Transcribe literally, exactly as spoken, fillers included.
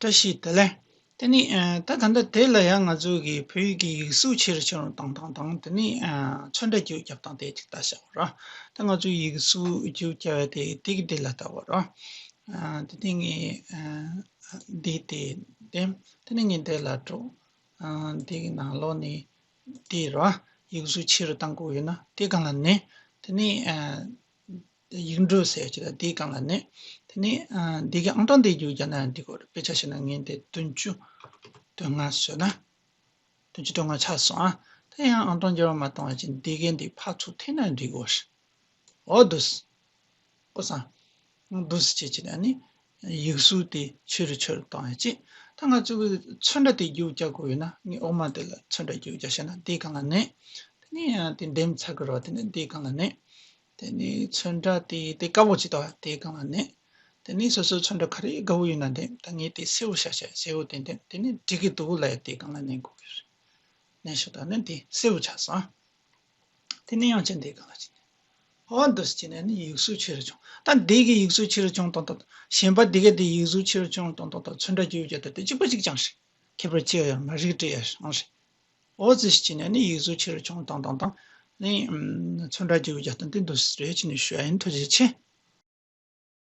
བཀྲ་ཤིས་བདེ་ལེགས། དེ་ནི་ཨ་ད་ད་ལྟ་དེ་ལ་ཡང་ང་ཚོ་གི་བོད་ཡིག་གི་ཡིག་གཟུགས་ཆེ་རུ་ཆུང་རུ་བཏང་སྟངས་དང་། དེ་ནི་ཨ་ཚོན་ཁྲ་བསྒྱུར་རྒྱབ་སྟངས་དེ་ཅིག་ལྟ་བྱ་བ་ར། ད་ང་ཚོ་ཡིག་གཟུགས་བསྒྱུར་རྒྱབ་པ་དེ་དེ་གི་དེ་ལ་ལྟ་བ་ར། ཨ་དེ་ནི་ངས་ཨ་འདི་དེ་དེ་དེ་ནི་ངས་འདི་ལ་འགྲོ། ཨ་འདི་གི་ནང་ལོགས་ནས་དེ་ར། ཡིག་གཟུགས་ཆེ་རུ་བཏང་དགོས་ཡོད་ན་དེ་སྒང་ལ་ནས། དེ་ནི་ཨ་ཡིག་འབྲུ་ཟེར་གྱི་ད་དེའི་སྒང་ལ་གནོན། དེ་ནས་ཨ་འདི་གའི་ཨང་གྲངས་དེ་བསྒྱུར་རྒྱག་ན་འགྲིག་གོ། དཔེ་ཆ་བཞག་ན་ངས་འདི་བདུན་ཅུ་དོན་ལྔ་བཟོས་ན། བདུན་ཅུ་དོན་ལྔ་ཆགས་སོང་ཨ། ད་ཡང་ཨང་གྲངས་འགྱུར་བ་མ་གཏོང་བ་ཅིག་འདི་གའི་འདི་ཕར་ཚུར་འཐེན་ན་འགྲིག་གོ། འོ་འདུག་ཨོ་སང་། འདུག་སེ་བྱེད་ཀྱི་ན་ནི། ཡིག་གཟུགས་དེ་ཆེ་རུ་ཆེ་རུ་གཏོང་ཡ་ཅིག་ད་ང་ཚོ་གི་ཚོན་ཁྲ་དེ་བསྒྱུར་རྒྱག་དགོས་ཡོད་ན་ངས་འོག་མ་དེ་ལ་ཚོན་ཁྲ་བསྒྱུར་རྒྱག་བྱས་ན་དེའི་སྒང་ལ་གནོན། དེ་ནས་ཡང་དེ་འདེམས་ཚར་གི་རེད་པ། དེ་ནས་དེའི་སྒང་ལ་གནོན། དེ་ནས་ཚོན་ཁྲ་དེ་དེ་དཀར་པོ་ཅིག་འདུག་པ། དེའི་སྒང་ལ་གནོན། དེ་ནས་སོ་སོའི་ཚོན་ཁྲ་ག་རེ་དགའ་པོ་ཡོད་ན་འདེམས། ད་ངས་དེ་སེར་པོ་བཞག་བྱས། སེར་པོ་དེ་འདེམས། དེ་ནས་འགྲིག་གི་འདུག་ལབ་ཡ་དེའི་སྒང་ལ་གནོན་དགོས་ཀྱི་རེད། གནོན་ཤོག་ད་ནི་དེ་སེར་པོ་ཆགས་སོང་ཨ། དེ་ནས་ཡང་ཅིག་འདི་གང་ལ་ཅིག་ནས། ཨོ་འདུག་སེ་བྱས་ནས་ནི་ཡིག་གཟུགས་ཆེ་རུ་ཆུང་། ད་འདི་གི་ཡིག་གཟུགས་ཆེ་རུ་ཆུང་གཏོང་སྟངས་དང་། གཞན་པ་འདི་ག་དེ་ཡིག་གཟུགས་ཆེ་རུ་ཆུང་གཏོང་སྟངས་དང་ཚོན་ཁྲ་བསྒྱུར་རྒྱག་སྟངས་དེ་གཅིག་པ་གཅིག་རྐྱང་རེད། ཁྱད་པར་ཅི་ཡང་མ་རིག་བྲིས་ཡ་རང་རེད། ཨོ་ཙི་ཞིག་བྱས་ནས་ནི་ཡིག་གཟུགས་ཆེ་རུ་ཆུང་གཏོང་སྟངས་དང་། ནི་ཨམ་ཚོན་ཁྲ་བསྒྱུར་རྒྱག་སྟངས་དེ་འདུག་སེ་རེད་ཅེས་ནས་ཞུ་ཡ་ཡིན། ཐུགས་རྗེ་ཆེ།